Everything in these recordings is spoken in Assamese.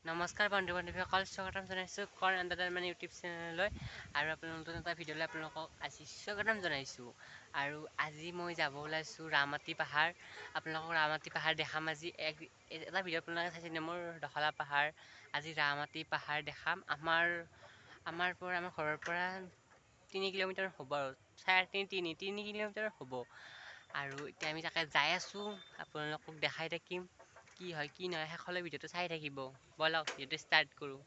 নমস্কাৰ বন্ধু বান্ধৱীসকল, স্বাগতম জনাইছোঁ কৰণ এণ্টাৰটেইনমেণ্ট ইউটিউব চেনেললৈ। আৰু আপোনালোক নতুন এটা ভিডিঅ'লৈ আপোনালোকক আজি স্বাগতম জনাইছোঁ। আৰু আজি মই যাব ওলাইছোঁ ৰামাটি পাহাৰ। আপোনালোকক ৰামাটি পাহাৰ দেখাম আজি। এটা ভিডিঅ' আপোনালোকে চাইছে মোৰ দখলা পাহাৰ, আজি ৰামাটি পাহাৰ দেখাম। আমাৰ আমাৰ পৰা আমাৰ ঘৰৰ পৰা 3 কিলোমিটাৰ হ'ব আৰু 3.5 3 কিলোমিটাৰ হ'ব। আৰু এতিয়া আমি তাকে যাই আছোঁ, আপোনালোকক দেখাই থাকিম কি হয় কি নহয়, শেষলৈ ভিডিঅ'টো চাই থাকিব। ব'লক ভিডিঅ'টো ষ্টাৰ্ট কৰোঁ।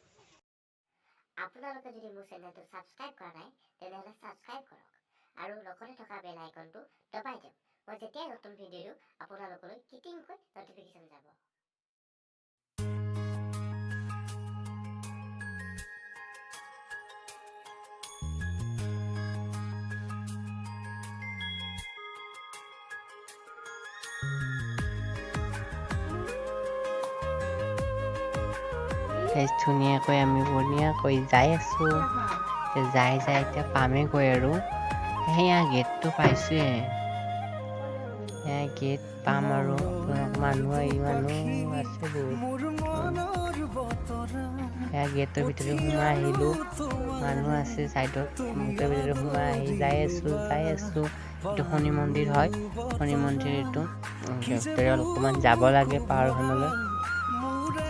আপোনালোকে যদি মোৰ চেনেলটো ছাবস্ক্ৰাইব কৰা নাই তেনেহ'লে ছাবস্ক্ৰাইব কৰক আৰু লগতে থকা বেল আইকনটো দবাই দিয়ক। মই যেতিয়াই নতুন ভিডিঅ' দিওঁ আপোনালোকলৈ কিটিংকৈ নটিফিকেশ্যন যাব। ধুনীয়াকৈ আমি বঢ়িয়াকৈ যাই আছোঁ। যাই যাই এতিয়া পামেগৈ আৰু সেয়া গেটটো পাইছোঁৱে, সেয়া গেট পাম আৰু। মানুহ আহি মানুহ আছে বহুত। সেয়া গেটৰ ভিতৰত সোমাই আহিলোঁ, মানুহ আছে ছাইডত। গেটৰ ভিতৰত সোমাই আহি যাই আছোঁ যাই আছোঁ। এইটো শনি মন্দিৰ হয়, শনি মন্দিৰ এইটো। ভিতৰে অলপমান যাব লাগে পাহাৰখনলৈ।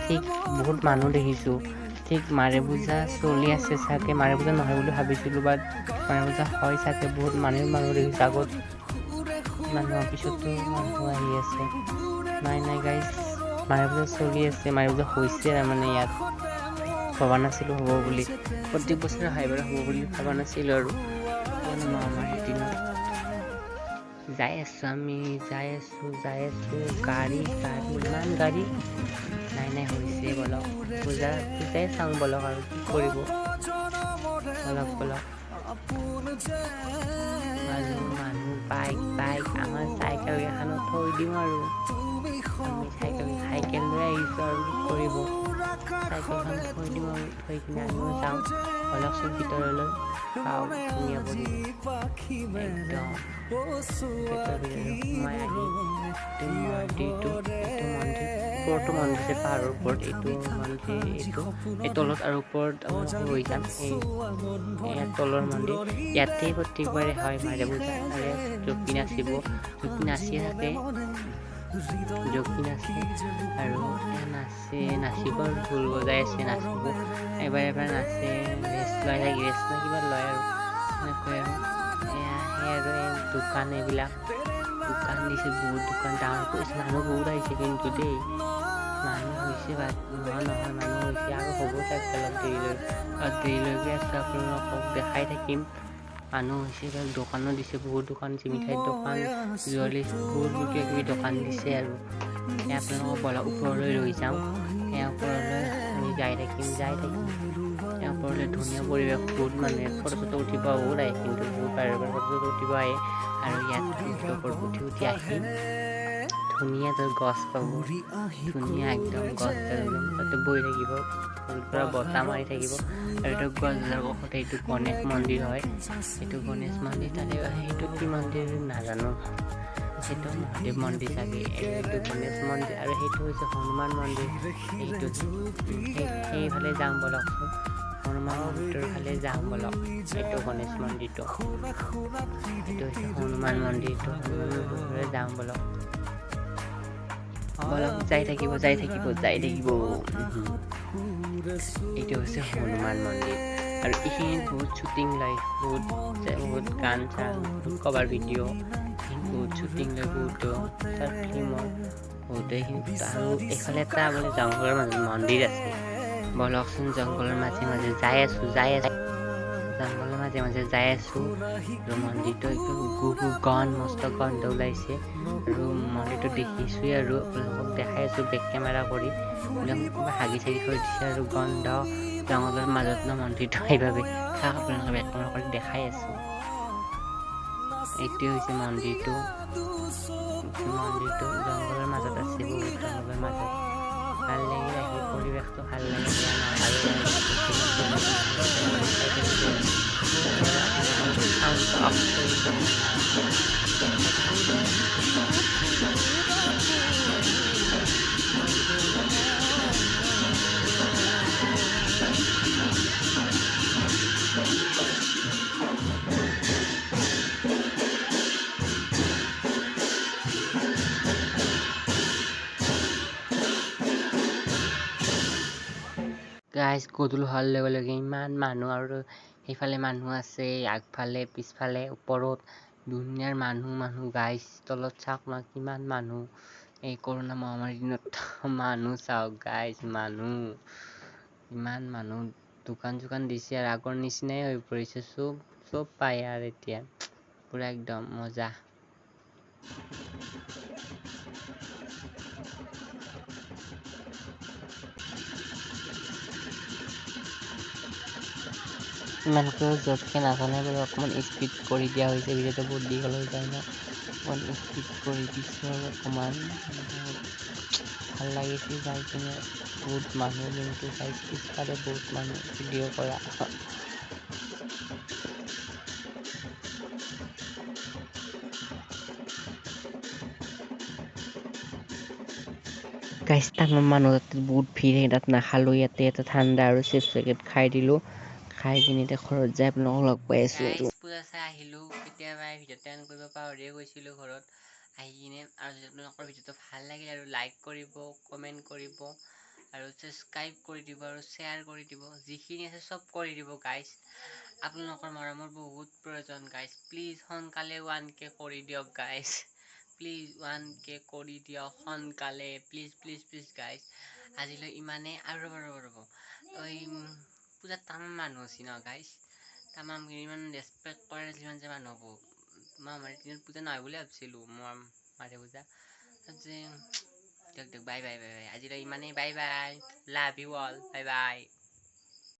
ঠিক বহুত মানুহ দেখিছোঁ। ঠিক মাৰে পূজা চলি আছে চাগে, মাৰে পূজা নহয় বুলি ভাবিছিলোঁ, বাট মাৰে পূজা হয় চাগে। বহুত মানুহ মানুহ দেখিছোঁ, আগত মানুহৰ পিছতো মানুহ আহি আছে। নাই নাই গাইজ, মাৰে পূজা চলি আছে, মাৰে পূজা হৈছে তাৰমানে। ইয়াত ভবা নাছিলোঁ হ'ব বুলি, প্ৰত্যেক বছৰে হয় বাৰু হ'ব বুলি ভবা নাছিলোঁ আৰু। মহামাৰীৰ দিনত যাই আছোঁ আমি, যাই আছোঁ যাই আছোঁ। গাড়ী গাড়ী ইমান গাড়ী, নাই নাই হৈছে বলক পূজা পূজাই চাওঁ বলক, আৰু কি কৰিব, বলক বলক। মানুহ মানুহ বাইক বাইক, আমাৰ চাইকেল কেইখনত থৈ দিওঁ আৰু। আমি চাইকেল চাইকেল লৈ আহিছোঁ আৰু কি কৰিব, চাইকেলখন থৈ দিওঁ আৰু থৈ কিনে আমিও যাওঁ। বলকচোন ভিতৰলৈ, পাওঁ ধুনীয়া পৰিৱেশ একদম। গেটৰ ভিতৰত সোমাই আহি এইটো মন্দিৰটো, এইটো মন্দিৰ ওপৰতো মন্দিৰ আছে পাহাৰৰ ওপৰত, এইটো মন্দিৰ এইটো এই তলত আৰু ওপৰত হৈ যাম। এই ইয়াত তলৰ মন্দিৰ, ইয়াতে প্ৰত্যেকবাৰে হয় মাৰে পূজা। আৰু ইয়াত জুপি নাচিব, জুপি নাচিয়ে থাকে, জুপি নাচে আৰু নাচে, নাচিব আৰু ঢোল বজাই আছে, নাচিব এবাৰ এবাৰ নাচে, ৰেষ্ট লৈ থাকি ৰেষ্ট লৈ কিবা লয় আৰু এনেকৈ আৰু। এয়া সেই আৰু এই দোকান, এইবিলাক দোকান দিছে, বহুত দোকান ডাঙৰ কৰিছে। মানুহ বহুত আহিছে কিন্তু দেই, মানুহ হৈছে বাট নোহোৱা নহয়, মানুহ হৈছে আৰু হ'ব চাগে অলপ দেৰিলৈ, অলপ দেৰিলৈকে আছে, আপোনালোকক দেখাই থাকিম। মানুহ হৈছে, এইবিলাক দোকানো দিছে, বহুত দোকান দিছে, মিঠাইৰ দোকান, জুৱেলাৰী, বহুত কিবা কিবি দোকান দিছে আৰু। সেয়া আপোনালোকক বলক ওপৰলৈ লৈ যাওঁ, সেয়া ওপৰলৈ আমি যাই থাকিম যাই থাকিম। সেয়া ওপৰলৈ ধুনীয়া পৰিৱেশ, বহুত মানুহে ফটো চটো উঠিব বহুত আহে কিন্তু, বহুত বাহিৰৰ পৰা ফটো চটো উঠিব আহে। আৰু ইয়াত ওপৰত উঠি উঠি আহি ধুনীয়া এডাল গছ পাব, ধুনীয়া একদম গছডাল একদম তাতে বহি থাকিব, পৰা বতাহ মাৰি থাকিব। আৰু এইটো গছডালৰ কাষতে এইটো গণেশ মন্দিৰ হয়, এইটো গণেশ মন্দিৰ। তাতে সেইটো কি মন্দিৰ নাজানো, সেইটো মহাদেৱ মন্দিৰ চাগে। এইটো গণেশ মন্দিৰ আৰু সেইটো হৈছে হনুমান মন্দিৰ। সেইটো সেইফালে যাওঁ বলকচোন, হনুমান মন্দিৰৰ ফালে যাওঁ বলক। এইটো গণেশ মন্দিৰটো, এইটো হৈছে হনুমান মন্দিৰটো, হনুমান মন্দিৰৰ যাওঁ বলক বলক। যাই থাকিব যাই থাকিব যাই থাকিব। এইটো হৈছে হনুমান মন্দিৰ। আৰু এইখিনিত বহুত শ্বুটিং লয়, বহুত বহুত গান চান, বহুত কভাৰ ভিডিঅ', বহুত শ্বুটিং লয়, বহুত ফিল্মৰ বহুত এইখিনিত। আৰু এইফালে এটা বোলে জংঘলৰ মাজত মন্দিৰ আছে, বলকচোন জংঘলৰ মাজে মাজে যাই আছোঁ যাই আছোঁ, জংঘলৰ মাজে মাজে যাই আছোঁ। আৰু মন্দিৰটো একদম গু গু গন্ধ, মস্ত গন্ধ ওলাইছে। আৰু মন্দিৰটো দেখিছোঁৱেই আৰু আপোনালোকক দেখাই আছোঁ বেক কেমেৰা কৰি। একদম কিবা হাগি চাগি থৈ দিছে আৰু গন্ধ জংঘলৰ মাজত ন মন্দিৰটো, সেইবাবে চাওক আপোনালোকে বেক কেমেৰা কৰি দেখাই আছোঁ। এইটোৱে হৈছে মন্দিৰটো, মন্দিৰটো জংঘলৰ মাজত আছে, বহুত জংঘলৰ মাজত। ভাল লাগিল আহি, পৰিৱেশটো ভাল লাগে, বেয়া নহয়। আৰু অফ কৰি গাইজ, গধূলি হোৱাৰ লগে লগে ইমান মানুহ, আৰু সেইফালে মানুহ আছে, আগফালে পিছফালে ওপৰত দুনিয়াৰ মানুহ মানুহ গাইজ। তলত চাওক না কিমান মানুহ। এই কৰোণা মহামাৰীৰ দিনত মানুহ চাওক গাইজ, মানুহ ইমান মানুহ। দোকান চোকান দিছে আৰু আগৰ নিচিনাই হৈ পৰিছে, চব চব পায় আৰু এতিয়া পুৰা একদম মজা। ইমানকৈ জোৰকৈ নাজানে বাৰু, অকণমান স্পীড কৰি দিয়া হৈছে, ভিডিঅ'টো বহুত দীঘল হৈ যায় ন, অকণমান স্পীড কৰি দিছোঁ আৰু অকণমান বহুত ভাল লাগিছে যাই কিনে। বহুত মানুহ কিন্তু গাইজ, পিছফালে বহুত মানুহ ভিডিঅ' কৰা। গাইজ, তামাম মানুহ তাতে বহুত ভিৰ, সেই তাত নাখালোঁ, ইয়াতে এটা ঠাণ্ডা আৰু চিপছ পেকেট খাই দিলোঁ। খাই কিনে এতিয়া ঘৰত যাই আপোনালোকক লগ পাই আছোঁ। পূজা চাই আহিলোঁ কেতিয়াবাই, ভিডিঅ'টো এণ্ড কৰিব পাহৰিয়ে গৈছিলোঁ ঘৰত আহি কিনে। আৰু যদি আপোনালোকৰ ভিডিঅ'টো ভাল লাগিলে আৰু লাইক কৰিব, কমেণ্ট কৰিব আৰু ছাবস্ক্ৰাইব কৰি দিব আৰু শ্বেয়াৰ কৰি দিব, যিখিনি আছে চব কৰি দিব গাইজ। আপোনালোকৰ মৰমৰ বহুত প্ৰয়োজন গাইজ, প্লিজ সোনকালে 1K কৰি দিয়ক গাইজ, প্লিজ 1K কৰি দিয়ক সোনকালে, প্লিজ প্লিজ প্লিজ গাইজ। আজিলৈ ইমানেই আৰু ৰ'ব ৰ'ব ৰ'ব, এই পূজাত তামাম মানুহ আছে ন গাইজ, তামাম ইমান ৰেচপেক্ট কৰে যিমান যে মানুহ হ'ব। মহামাৰীৰ দিনত পূজা নহয় বুলি ভাবিছিলোঁ মই, মাৰে পূজা যে। দিয়ক দিয়ক, বাই বাই বাই বাই, আজিলৈ ইমানেই, bye bye, love you all, bye bye.